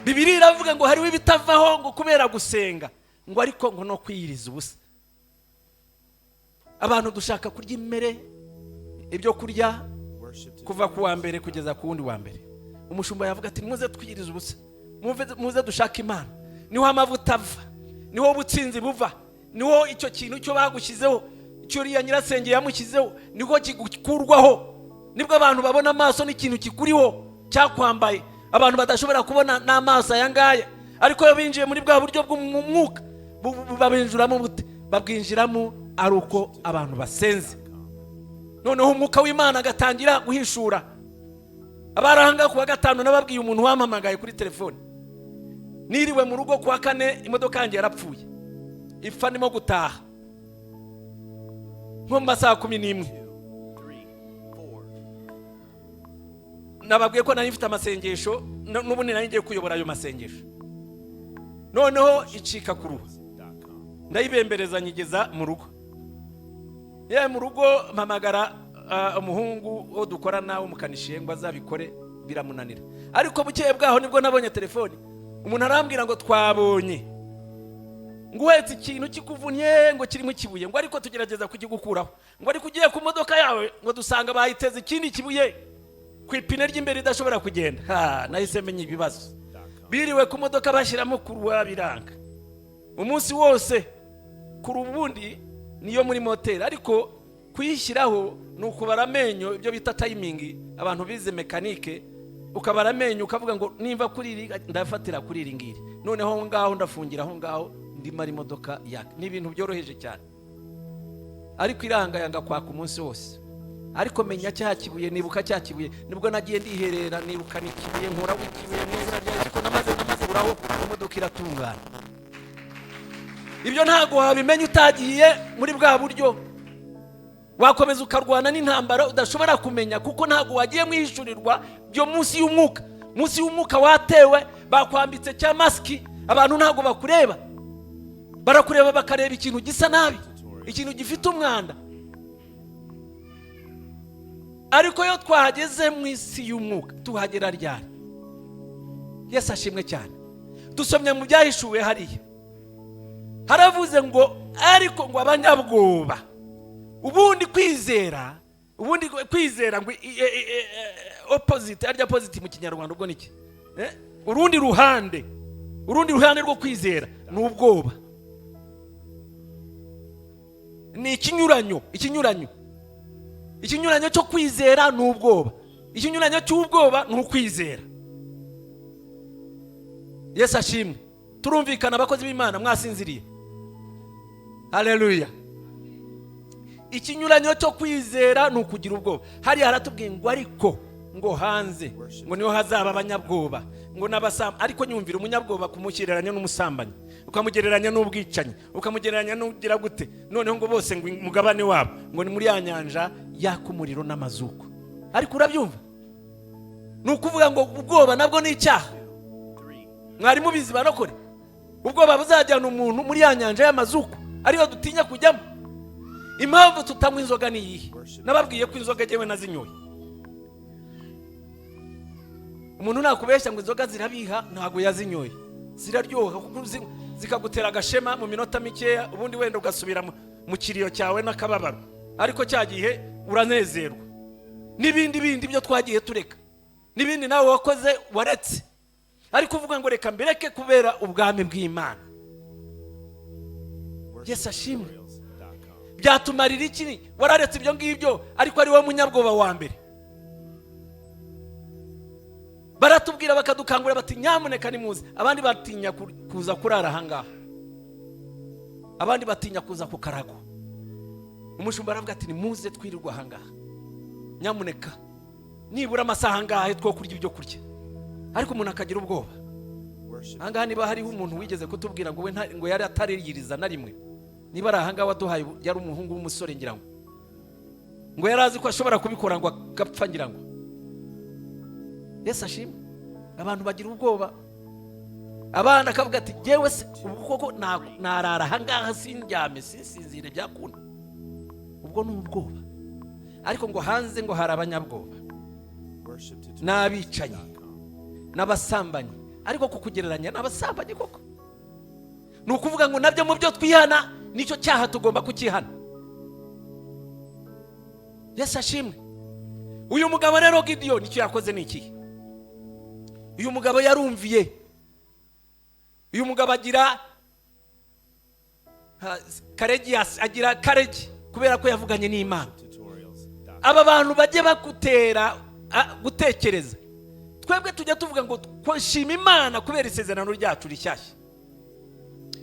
S1: Bibiliya iravuga ngo hariho ibitavaho ngo kubera gusenga, ngo ariko ngo no kwiyiriza ubusa. Abantu dushaka kurya imere, ibyo kurya
S2: Worship
S1: kuva ku wa mbere kugeza ku wundi wa mbere. Umushumba yavuga ati: "Muze twiyirize ubusa, muze dushake Imana." Niho amavuta ava, niho ubutsinzi buva, niho icyo kintu cyo bagushyizeho, icyo uriya nyirasenge yamushyizeho, niho kigukurwaho, nibwo abantu babona amaso n'ikintu kikuriho cyakwambaye, abantu badashobora kubona n'amaso aya ngaya. Ariko iyo binjiye muri bwa buryo bw'umwuka, babinjiramo bute? Babwinjiramo ari uko abantu basenze, noneho umwuka w'Imana agatangira guhishura. Abaranga ku wa gatanu nababwiye umuntu wampamagaye kuri telefone. Niriwe mu rugo ku wa kane, imodoka yanjye yarapfuye, ipfa ndimo gutaha nko mu masaha 11.
S2: Two, three, four,
S1: Nababwiye ko nari mfite amasengesho, n'ubundi nari ngiye kuyobora ayo masengesho, noneho icika ku ruhu.
S2: dot com.
S1: Ndayibembereza, nyigeza mu rugo. Yewe, mu rugo mpamagara umuhungu wo dukorana w'umukanishi ngo azabikore, biramunanira. Ariko bukeye bwaho nibwo nabonye telefoni, umuntu arambwira ngo twabonye ngo uhetse ikintu kikuvunnye, ngo kirimo ikibuye, ngo ariko tugerageza kukigukuraho, ngo ariko ugiye ku modoka yawe ngo dusanga bayiteze ikindi kibuye ku ipine ry'imbere idashobora kugenda. Ha, nahise menya ibibazo. Biriwe ku modoka bashyiramo kuruwa, biranga umunsi wose. Kuri ubundi niyo muri moteri, ariko kuyishyiraho ni ukubara amenyo, ibyo bita timing. Abantu bize mécanique, ukabara amenyo ukavuga ngo nimba kuri iri ndafatira kuri iri ngiri, noneho aho ngaho ndafungira, aho ngaho ndimo ari imodoka yaka. Ni ibintu byoroheje cyane, ariko iranga, yanga kwaka umunsi wose. Ariko menya cya kibuye, nibuka cya kibuye, nibwo nagiye ndiherera, nirukana ikibuye, nkuraho ikibuye mu izina rya Yesu. Ariko namaze kuraho, imodoka iratungana. Ibyo ntabwo wabimenya utagiye muri bwa buryo. Wakomeza ukarwana n'intambara udashobora kumenya, kuko ntabwo wagiye mwishyurirwa byo munsi y'umwuka. Munsi y'umwuka watewe, bakwambitse cya masiki, abantu ntabwo bakureba, barakureba bakareba ikintu gisa nabi, ikintu gifite umwanda. Ariko iyo twahageze mu isi y'umwuka, tuhagera ryari? Yesu ashimwe cyane. Dusomye mu Byahishuwe hariya, haravuze ngo ariko ngo abanyabwoba. Ubundi kwizera ngo opposite, arya opposite mu Kinyarwanda ubwo ni iki? Urundi ruhande, urundi ruhande rwo kwizera ni ubwoba, ni ikinyuranyo. Ikinyuranyo cyo kwizera ni ubwoba, ikinyuranyo cy'ubwoba ni ukwizera. Yesu ashimwe. Turumvikana, abakozi b'Imana? Mwasinziriye? Haleluya. Ikinyuranyo cyo kwizera ni ukugira ubwoba. Hariya haratubwiye ngo ariko ngo hanze ngo niho hazaba abanyabwoba ngo n'abasamba. Ariko nyumvira umunyabwoba kumugereranya n'umusambanyi, ukamugereranya n'ubwicanyi, ukamugereranya n'ugira gute, noneho ngo bose ngo umugabane wabo ngo ni muri ya nyanja yaka umuriro n'amazuku. Ariko urabyumva, ni ukuvuga ngo ubwoba nabwo ni icyaha. Mwari mubizi, barokore? Ubwoba buzajyana umuntu muri ya nyanja y'amazuku, ariyo dutinya kujyamo. Impamvu tutanywa inzoga ni iyihe? Nababwiye ko inzoga jyewe nazinyoye. Umuntu nakubeshya ngo inzoga zirabiha, ntabwo yazinyoye. Ziraryoha kuko zikagutera agashema mu minota mikeya, ubundi wenda ugasubira mu kiriyo cyawe n'akababaro, ariko cya gihe uranezerwa. N'ibindi bindi byo twagiye tureka, n'ibindi nawe wakoze waretse, ariko uvuga ngo reka mbireke kubera ubwami bw'Imana. Yesu ashimwe. Byatumarira iki wararetse ibyo ngibyo, ariko ari wowe munyabwoba wa mbere? Baratubwira, bakadukangurira bati nyamuneka nimuze. Abandi batinya kuza kurara ahangaha, abandi batinya kuza ku karago. Umushumba aravuga ati nimuze twirirwa ahangaha, nyamuneka nibura amasaha angahe two kurya ibyo kurya. Ariko umuntu akagira ubwoba. Ahangaha niba hariho umuntu wigeze kutubwira ngo we ngo yari atariyiriza na rimwe, niba ari ahangaha waduhaye, yari umuhungu w'umusore, ngira ngo yari azi ko ashobora kubikora ngo agapfa, ngira ngo. Yesu ashimwe. Abantu bagira ubwoba. Abana akavuga ati yewe se ubu koko narara ahangaha sindyame, sinsinzire, byakunda? Ubwo ni ubwoba. Ariko ngo hanze ngo hari abanyabwoba n'abicanyi n'abasambanyi. Ariko kukugereranya n'abasambanyi koko, ni ukuvuga ngo nabyo mu byo twihana, nicyo cyaha tugomba kukihana. Yesu ashimwe. Uyu mugabo rero Gidiyoni, icyo yakoze ni ikihe? Uyu mugabo yarumviye. Uyu mugabo agira courageous, agira courage kubera ko yavuganye n'Imana. Aba bantu bajye bakutera gutekereza. Twebwe tujya tuvuga ngo shima Imana kubera isezerano ryacu rishyashya,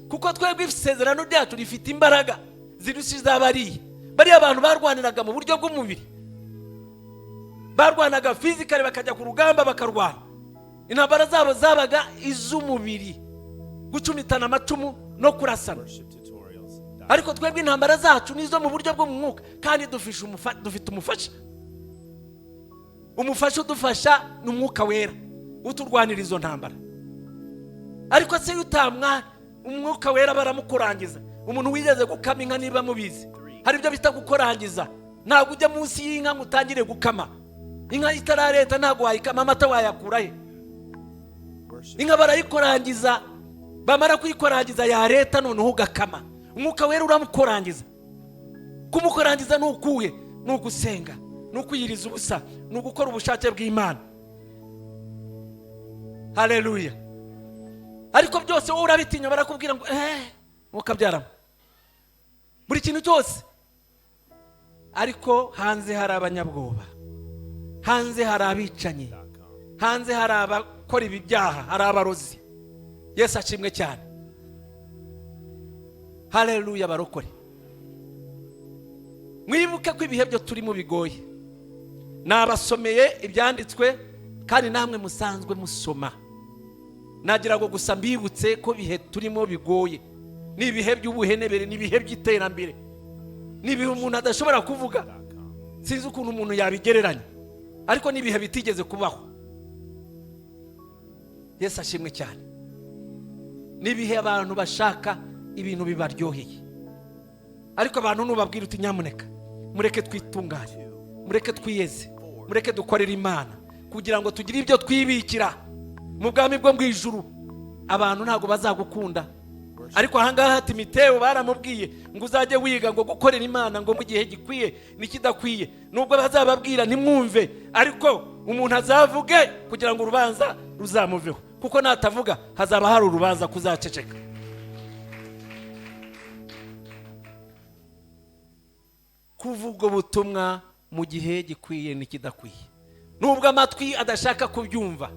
S1: kuko twebwe isezerano ryacu rifite imbaraga zirusha iz'abariya. Bariya bantu barwaniraga mu buryo bw'umubiri, barwanaga physically, bakajya ku rugamba bakarwana. Intambara zabo zabaga iz'umubiri, gucumitana amacumu no kurasana. Ariko twebwe intambara zacu ni izo mu buryo bwo mu mwuka, kandi dufite umufasha. Umufasha udufasha ni Umwuka Wera uturwanira izo ntambara. Ariko se iyo utamwa Umwuka Wera, baramukurangiza. Umuntu wigeze gukama inka, niba mubizi, hari ibyo bita gukorangiza. Ntabwo ujya munsi y'inka ngo utangire gukama inka itarareta. Ntabwo wayikama, amata wayakura he?
S2: Worship.
S1: Inka barayikorangiza, bamara kuyikorangiza yareta, noneho ugakama. Umwuka Wera uramukorangiza. Kumukorangiza ni ukuhe? Ni ugusenga, ni ukwiyiriza ubusa, ni ugukora ubushake bw'Imana. Haleluya! Ariko byose wowe urabitinya, barakubwira ngo mukabyaramo buri kintu cyose. Ariko hanze hari abanyabwoba, hanze hari abicanyi, hanze hari abakora ibi byaha, hari abarozi. Yesu ashimwe cyane. Haleluya! Barokore, mwibuke ko ibihe byo turimo bigoye. Nabasomeye ibyanditswe kandi namwe musanzwe musoma. Nagira ngo gusa mbibutse ko ibihe turimo bigoye. Ni ibihe by'ubuhenebere, ni ibihe by'iterambere, ni ibihe umuntu adashobora kuvuga. Sinzi ukuntu umuntu yabigereranya, ariko ni ibihe bitigeze kubaho. Yesu ashimwe cyane. Ni ibihe abantu bashaka ibintu bibaryoheye, ariko abantu nubabwira uti: "Nyamuneka mureke twitunganye, mureke twiyeze, mureke dukorere Imana kugira ngo tugire ibyo twibikira mu bwami bwo mu ijuru," abantu ntabwo bazagukunda. Ariko ahangaha Timitewo baramubwiye ngo uzajye wiga ngo gukorera Imana ngo mu gihe gikwiye n'ikidakwiye, nubwo bazababwira ntimwumve, ariko umuntu azavuge kugira ngo urubanza ruzamuveho, kuko natavuga hazaba hari urubanza kuzaceceka. Kuvuga ubutumwa mu gihe gikwiye n'ikidakwiye, nubwo amatwi adashaka kubyumva,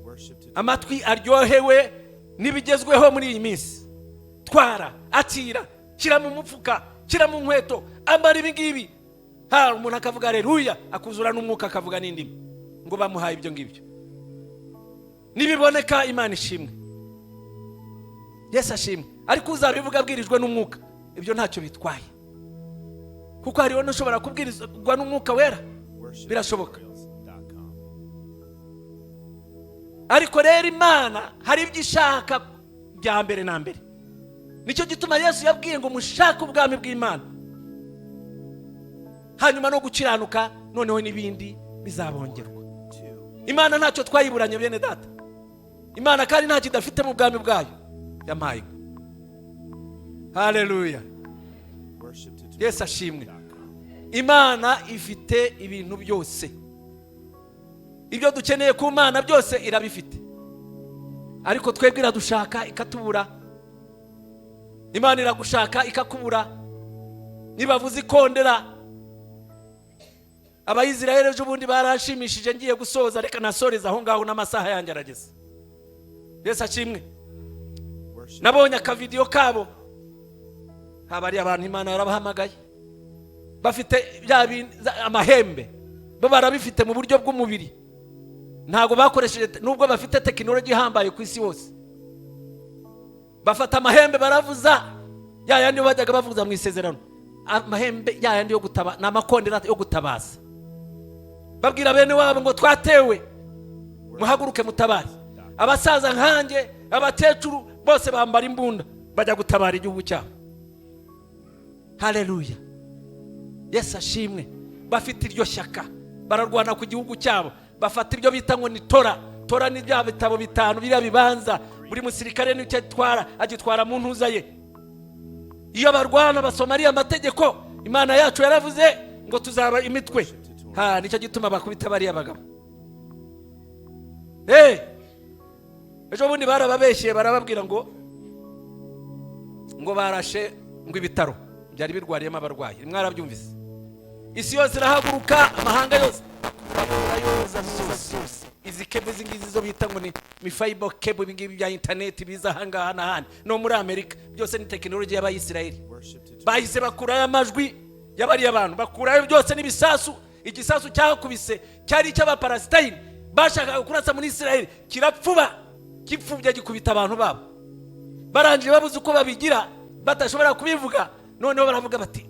S2: Worship
S1: amatwi aryohewe n'ibigezweho muri iyi minsi: twara, akira, shyira mu mufuka, shyira mu nkweto, ambara ibi ngibi. Ha, umuntu akavuga aleluya, akuzura n'umwuka, akavuga n'indimi, ngo bamuhaye ibyo ngibyo. Nibiboneka, Imana ishimwe, Yesu ashimwe. Ariko uzabivuga abwirijwe n'umwuka, ibyo ntacyo bitwaye, kuko hariho n'ushobora kubwirizwa n'Umwuka Wera.
S2: Worship
S1: Birashoboka.
S2: tutorials.com.
S1: Ariko rero Imana hari ibyo ishaka bya mbere na mbere. Nicyo gituma Yesu yabwiye ngo mushake ubwami bw'Imana, hanyuma no gukiranuka, noneho n'ibindi bizabongerwa.
S2: Two,
S1: Imana ntacyo twayiburanye, bene data. Imana kandi ntacyo idafite mu bwami bwayo. Yampaye inka. Haleluya!
S2: Worship
S1: Yesu ashimwe.
S2: tutorials.com.
S1: Imana ifite ibintu byose. Ibyo dukeneye ku Mana byose irabifite, ariko twebwe iradushaka ikatubura. Imana iragushaka ikakubura. Nibavuze ikondera, Abayisiraheli ejo bundi barashimishije. Ngiye gusoza, reka nasoreze aho ngaho, n'amasaha yanjye arageze. Yesu ashimwe.
S2: Worship
S1: Nabonye akavidiyo kabo. Haba ari abantu Imana yarabahamagaye, bafite bya amahembe, bo barabifite mu buryo bw'umubiri. Ntabwo bakoresheje, nubwo bafite tekinoloji ihambaye ku isi hose. Bafata amahembe baravuza, ya yandi bajyaga bavuza mu isezerano, amahembe ya yandi yo gutaba, ni amakondera yo gutabaza, babwira bene wabo ngo: "Twatewe, muhaguruke mutabare." Abasaza nkanjye, abakecuru, bose bambara imbunda, bajya gutabara igihugu cyabo. Haleluya! Yesu ashimwe. Bafite iryo shyaka, bararwana ku gihugu cyabo. Bafata ibyo bita ngo ni Tora. Tora ni bya bitabo bitanu biriya bibanza. Buri musirikare nicyo atwara, agitwara mu ntuza ye. Iyo barwana basoma ariya mategeko: Imana yacu yaravuze ngo tuzaba imitwe. Ha, nicyo gituma bakubita bariya bagabo. Hey! Ejo bundi barababeshyeye, barababwira ngo barashe ngo ibitaro byari birwariyemo abarwayi. Mwarabyumvise, isi yose irahaguruka, amahanga yose yoza zose. Izi cable, izi ngizi zo bita ngo ni fiber cable, ibi ngibi bya interineti biza ahangaha n'ahandi no muri Amerika, byose ni tekinoloji y'Abayisiraheli.
S2: Worship tutorials.
S1: Bahise bakurayo amajwi y'abariya bantu, bakurayo byose n'ibisasu. Igisasu cyakubise cyari icy'Abaparasitayini bashakaga kurasa muri Isiraheli, kirapfuba, gipfubye gikubita abantu babo. Barangije babuze uko babigira, badashobora kubivuga, noneho baravuga bati: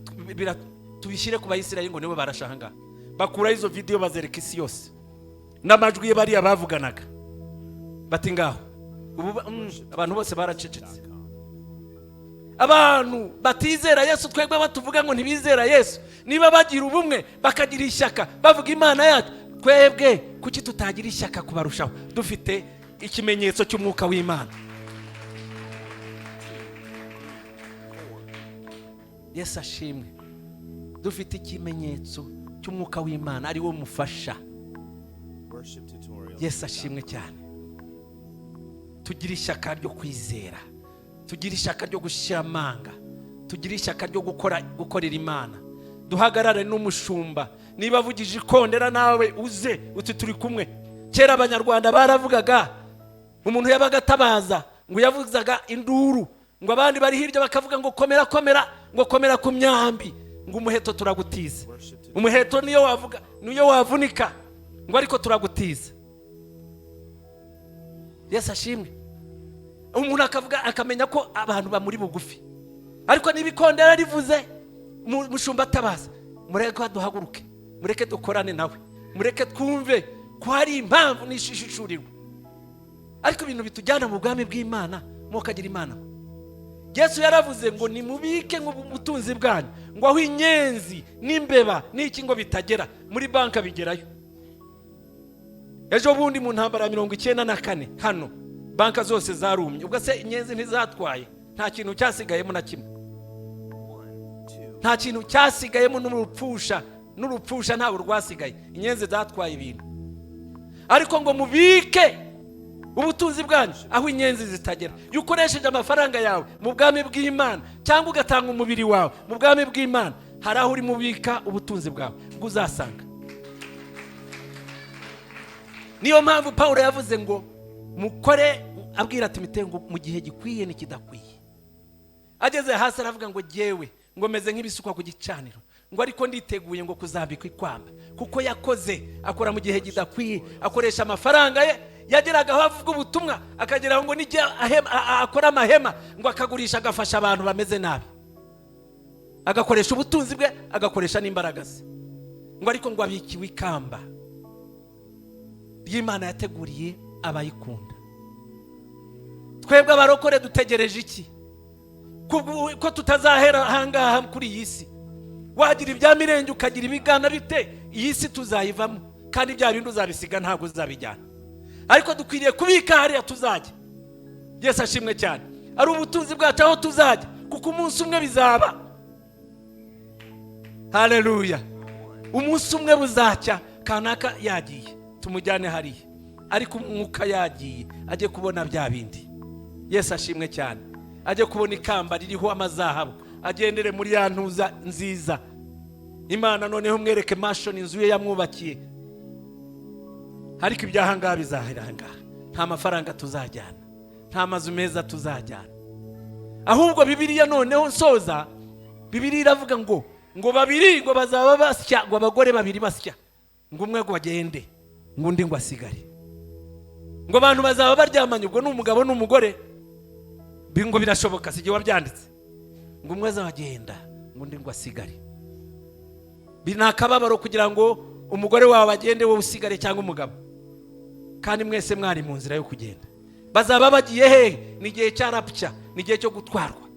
S1: "Tubishyire ku Bayisiraheli ngo nibo barashe ahangaha." Bakuraho izo vidiyo, bazereka isi yose n'amajwi ye bariya bavuganaga, bati: "Ngaho ubu." Abantu bose baracecetse. Abantu batizera Yesu, twebwe batuvuga ngo ntibizera Yesu, niba bagira ubumwe, bakagira ishyaka, bavuga Imana yacu, twebwe kuki tutagira ishyaka kubarushaho, dufite ikimenyetso cy'umwuka w'Imana?
S2: 4,
S1: Yesu ashimwe. Dufite ikimenyetso cy'umwuka w'Imana, ari wo mufasha.
S2: Worship tutorials.
S1: Yesu ashimwe cyane. Tugira ishyaka ryo kwizera, tugira ishyaka ryo gushyira amanga, tugira ishyaka ryo gukora, gukorera Imana. Duhagarare n'umushumba. Niba avugije ikondera, nawe uze uti: "Turi kumwe." Kera Abanyarwanda baravugaga, umuntu yabaga atabaza ngo yavuzaga induru, ngo abandi bari hirya bakavuga ngo: "Komera, komera," ngo: "Komera ku myambi," ngo: "Umuheto turagutiza." Umuheto niyo wavuga, niyo wavunika, ngo ariko turagutiza. Yesu ashimwe. Umuntu akavuga, akamenya ko abantu bamuri bugufi. Ariko niba ikondera rivuze, mushumba atabaza, mureke duhaguruke, mureke dukorane nawe, mureke twumve ko hari impamvu n'ishishishurirwa. Ariko ibintu bitujyana mu bwami bw'Imana, mukagira Imana. Yesu yaravuze ngo: "Nimubike ubutunzi bwanyu," ngo: "aho inyenzi n'imbeba n'iki ngo bitagera." Muri banki bigerayo. Ejo bundi mu ntambara ya 94 hano, banka zose zarumye. Ubwo se inyenzi ntizatwaye? Nta kintu cyasigayemo na kimwe.
S2: 1, 2,
S1: Nta kintu cyasigayemo, n'urupfusha, n'urupfusha ntabwo rwasigaye. Inyenzi zatwaye ibintu. Ariko ngo mubike ubutunzi bwanyu aho inyenzi zitagera. Iyo ukoresheje amafaranga yawe mu bwami bw'Imana, cyangwa ugatanga umubiri wawe mu bwami bw'Imana, hari aho urimo ubika ubutunzi bwawe bwo uzasanga. Niyo mpamvu Paul yavuze ngo mukore, abwira Timoteyo ngo mu gihe gikwiye n'ikidakwiye. Ageze hasi aravuga ngo: "Jyewe ngo meze nk'ibisukwa ku gicaniro," ngo: "ariko nditeguye ngo kuzambikwa ikamba." Kuko yakoze, akora mu gihe kidakwiye, akoresha amafaranga ye. Yageraga aho avuga ubutumwa, akagera aho ngo nijya akora amahema, ngo akagurisha, agafasha abantu bameze nabi, agakoresha ubutunzi bwe, agakoresha n'imbaraga ze, ngo ariko ngo abikiwe ikamba ry'Imana yateguriye abayikunda. Twebwe abarokore dutegereje iki? Ko tutazahera ahangaha kuri iyi si? Wagira ibya mirenge, ukagira ibigana bite, iyi si tuzayivamo, kandi bya bindi uzabisiga, ntabwo uzabijyana. Ariko dukwiriye kubika hariya tuzajya. Yesu ashimwe cyane. Ari ubutunzi bwacu aho tuzajya, kuko umunsi umwe bizaba. Haleluya! Umunsi umwe buzacya, kanaka yagiye, tumujyane hariya, ariko umwuka yagiye, ajye kubona bya bindi. Yesu ashimwe cyane. Ajye kubona ikamba ririho amazahabu, agendere muri ya ntuza nziza. Imana noneho umwereke mansion, inzu ye yamwubakiye. Ariko ibyahangaha bizahera ahangaha. Nta mafaranga tuzajyana, nta mazu meza tuzajyana. Ahubwo Bibiliya, noneho nsoza, Bibiliya iravuga ngo babiri ngo bazaba basya, ngo abagore babiri basya, ngo umwe ngo agende, ngo undi ngo asigare, ngo abantu bazaba baryamanye, ubwo ni umugabo n'umugore. Ngo birashoboka, si igihe wabyanditse, ngo umwe azagenda, ngo undi ngo asigare. Ni akababaro kugira ngo umugore wawe agende, wowe usigare, cyangwa umugabo, kandi mwese mwari mu nzira yo kugenda. Bazaba bagiye hehe? Ni igihe cya rapture, ni igihe cyo gutwarwa.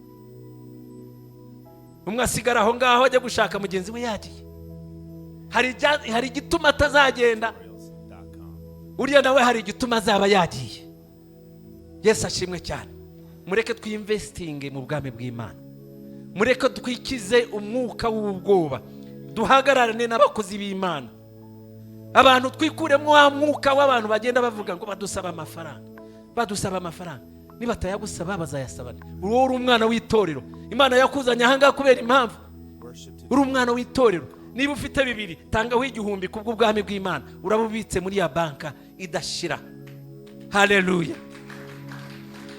S1: Umwe asigara aho ngaho, ajya gushaka mugenzi we yagiye. Hari igituma atazagenda.
S2: Tutorials.com.
S1: Uriya nawe hari igituma azaba yagiye. Yesu ashimwe cyane. Mureke twinvestinge mu bwami bw'Imana, mureke twikize umwuka w'ubwoba, duhagararane n'abakozi b'Imana. Abantu twikuremo wa mwuka w'abantu bagenda bavuga ngo badusaba amafaranga, badusaba amafaranga. Nibatayagusaba, bazayasabana. Wowe uri umwana w'itorero, Imana yakuzanye ahangaha kubera impamvu.
S2: Worship
S1: Uri umwana w'itorero, niba ufite 2, tangaho 1000 kubw'ubwami bw'Imana. Uraba ubitse muri ya banka idashira. Haleluya!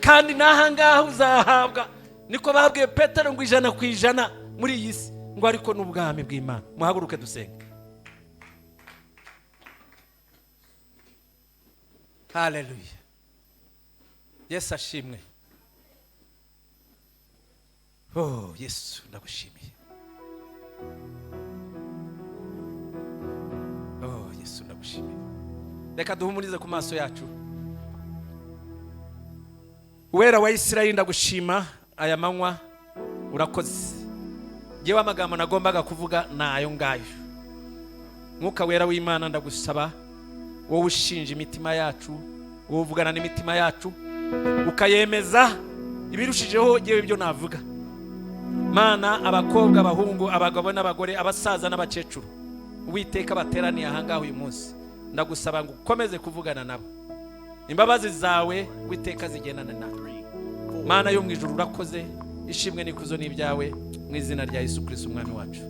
S1: Kandi n'ahangaha uzahabwa. Niko babwiye Petero ngo 100% muri iyi si, ngo ariko n'ubwami bw'Imana. Muhaguruke dusenge. Haleluya! Yesu ashimwe. Oh Yesu, ndagushimiye. Oh Yesu, ndagushimiye. Reka duhumurize ku maso yacu. Uwera wa Isirayeli, ndagushima aya manywa. Urakoze. Ngewe amagambo nagombaga kuvuga ni ayo ngayo. Mwuka Wera w'Imana, ndagusaba, wowe ushinja imitima yacu, wowe uvugana n'imitima yacu ukayemeza ibirushijeho ngewe ibyo navuga. Mana, abakobwa, abahungu, abagabo n'abagore, abasaza n'abakecuru, Uwiteka, bateraniye ahangaha uyu munsi, ndagusaba ngo ukomeze kuvugana nabo. Imbabazi zawe, Uwiteka, zigendane natwe.
S2: 3, 4,
S1: Mana yo mu ijuru, urakoze. Ishimwe n'ikuzo n'ibyawe, mu izina rya Yesu Kirisito Umwami wacu.